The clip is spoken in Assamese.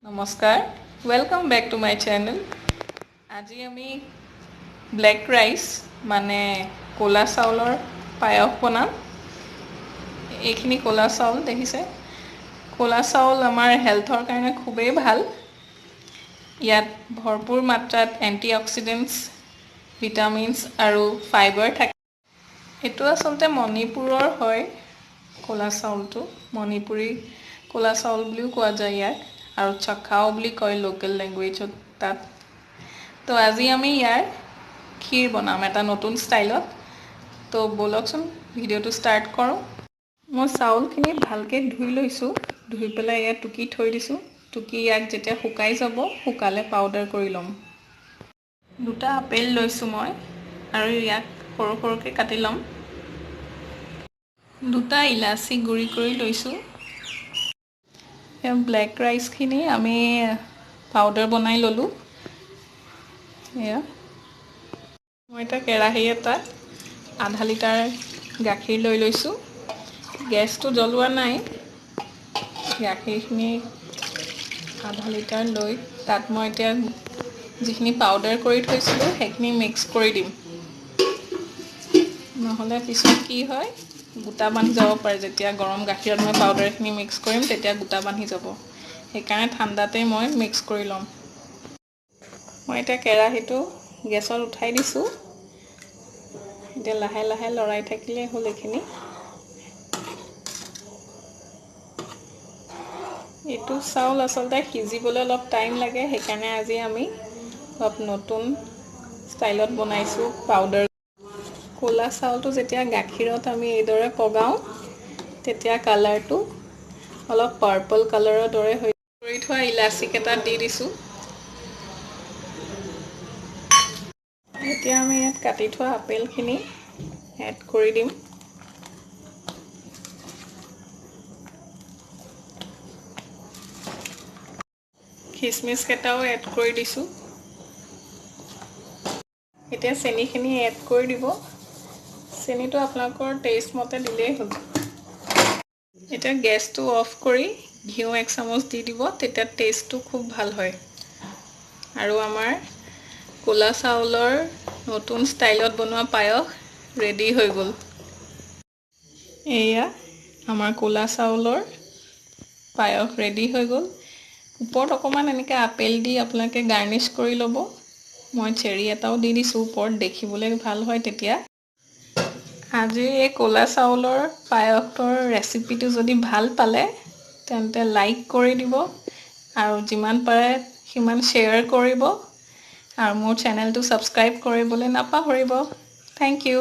নমস্কাৰ, welcome back to my channel. আজি আমি ব্লেক ৰাইচ মানে ক'লা চাউলৰ পায়স বনাম। এইখিনি ক'লা চাউল দেখিছে। ক'লা চাউল আমাৰ হেল্থৰ কাৰণে খুবেই ভাল। ইয়াত ভৰপূৰ মাত্ৰাত এণ্টিঅক্সিডেণ্টছ, ভিটামিনছ আৰু ফাইবাৰ থাকে। এইটো আচলতে মণিপুৰৰ হয় ক'লা চাউলটো, মণিপুৰী ক'লা চাউল বুলিও কোৱা যায় ইয়াক, আৰু চখাও বুলি কয় লোকেল লেংগুৱেজত তাত। তো আজি আমি ইয়াৰ ক্ষীৰ বনাম এটা নতুন ষ্টাইলত। তো ব'লকচোন ভিডিঅ'টো ষ্টাৰ্ট কৰোঁ। মই চাউলখিনি ভালকৈ ধুই লৈছোঁ, ধুই পেলাই ইয়াত টুকি থৈ দিছোঁ। টুকি ইয়াক যেতিয়া শুকাই যাব, শুকালে পাউডাৰ কৰি ল'ম। দুটা আপেল লৈছোঁ মই আৰু ইয়াক সৰু সৰুকৈ কাটি ল'ম। দুটা ইলাচি গুড়ি কৰি লৈছোঁ। ব্লেক ৰাইচখিনি আমি পাউডাৰ বনাই ল'লোঁ। এয়া মই এতিয়া কেৰাহী এটাত আধা লিটাৰ গাখীৰ লৈ লৈছোঁ। গেছটো জ্বলোৱা নাই। গাখীৰখিনি আধা লিটাৰ লৈ তাত মই এতিয়া যিখিনি পাউডাৰ কৰি থৈছিলোঁ সেইখিনি মিক্স কৰি দিম। নহ'লে পিছত কি হয়, গোটা বান্ধি যাব পাৰে। যেতিয়া গৰম গাখীৰত মই পাউডাৰখিনি মিক্স কৰিম তেতিয়া গোটা বান্ধি যাব, সেইকাৰণে ঠাণ্ডাতেই মই মিক্স কৰি ল'ম। মই এতিয়া কেৰাহীটো গেছত উঠাই দিছোঁ। এতিয়া লাহে লাহে লৰাই থাকিলেই হ'ল এইখিনি। এইটো চাউল আচলতে সিজিবলৈ অলপ টাইম লাগে, সেইকাৰণে আজি আমি অলপ নতুন ষ্টাইলত বনাইছোঁ পাউডাৰ। ক'লা চাউলটো যেতিয়া গাখীৰত আমি এইদৰে পগাওঁ তেতিয়া কালাৰটো অলপ পাৰ্পল কালাৰৰ দৰে হৈ কৰি থোৱা ইলাচিকেইটা দি দিছোঁ। এতিয়া আমি ইয়াত কাটি থোৱা আপেলখিনি এড কৰি দিম। খিচমিচকেইটাও এড কৰি দিছোঁ। এতিয়া চেনিখিনি এড কৰি দিব। চেনিটো আপোনালোকৰ টেষ্ট মতে দিলেই হ'ল। এতিয়া গেছটো অফ কৰি ঘিউ এক চামুচ দি দিব, তেতিয়া টেষ্টটো খুব ভাল হয়। আৰু আমাৰ ক'লা চাউলৰ নতুন ষ্টাইলত বনোৱা পায়স ৰেডি হৈ গ'ল। এয়া আমাৰ ক'লা চাউলৰ পায়স ৰেডি হৈ গ'ল। ওপৰত অকণমান এনেকৈ আপেল দি আপোনালোকে গাৰ্নিছ কৰি ল'ব। মই চেৰি এটাও দি দিছোঁ ওপৰত, দেখিবলৈ ভাল হয় তেতিয়া। আজিৰ এই ক'লা চাউলৰ পায়সটোৰ ৰেচিপিটো যদি ভাল পালে তেন্তে লাইক কৰি দিব আৰু যিমান পাৰে সিমান শ্বেয়াৰ কৰিব আৰু মোৰ চেনেলটো ছাবস্ক্ৰাইব কৰিবলৈ নাপাহৰিব। Thank you.